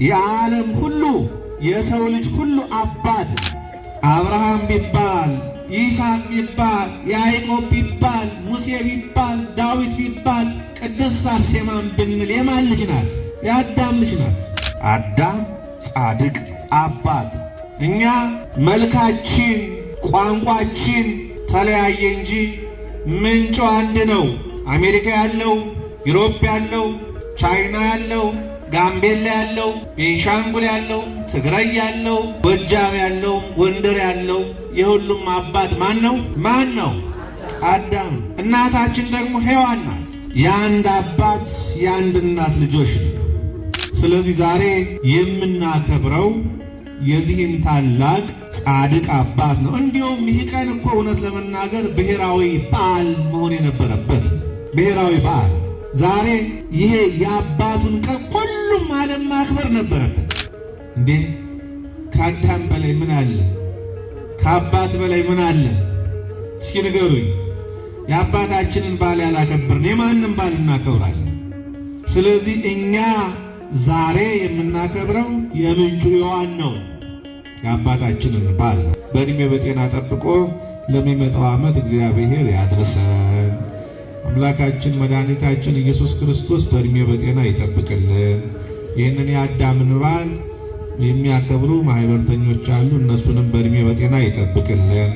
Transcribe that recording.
የዓለም ሁሉ የሰው ልጅ ሁሉ አባት ነው። አብርሃም ቢባል፣ ይስሐቅ ቢባል፣ ያዕቆብ ቢባል፣ ሙሴ ቢባል፣ ዳዊት ቢባል፣ ቅድስት አርሴማን ብንል የማን ልጅ ናት? የአዳም ልጅ ናት። አዳም ጻድቅ አባት። እኛ መልካችን ቋንቋችን ተለያየ እንጂ ምንጩ አንድ ነው። አሜሪካ ያለው፣ Europe ያለው፣ ቻይና ያለው፣ ጋምቤላ ያለው፣ ቤንሻንጉል ያለው፣ ትግራይ ያለው፣ ጎጃም ያለው፣ ጎንደር ያለው የሁሉም አባት ማን ነው? ማን ነው? አዳም። እናታችን ደግሞ ሔዋን ናት። የአንድ አባት የአንድ እናት ልጆች ነው። ስለዚህ ዛሬ የምናከብረው የዚህን ታላቅ ጻድቅ አባት ነው። እንዲሁም ይህ ቀን እኮ እውነት ለመናገር ብሔራዊ በዓል መሆን የነበረበት ብሔራዊ በዓል ዛሬ ይሄ የአባቱን ቀን ሁሉም ዓለም ማክበር ነበረበት። እንዴ ከአዳም በላይ ምን አለ? ከአባት በላይ ምን አለ? እስኪ ንገሩኝ። የአባታችንን በዓል ያላከበርን የማንም በዓል እናከብራለን? ስለዚህ እኛ ዛሬ የምናከብረው የምንጩ የዋናው የአባታችንን በዓል ነው። በእድሜ በጤና ጠብቆ ለሚመጣው ዓመት እግዚአብሔር ያድርሰን። አምላካችን መድኃኒታችን ኢየሱስ ክርስቶስ በእድሜ በጤና ይጠብቅልን። ይህንን የአዳምን በዓል የሚያከብሩ ማህበርተኞች አሉ። እነሱንም በእድሜ በጤና ይጠብቅልን።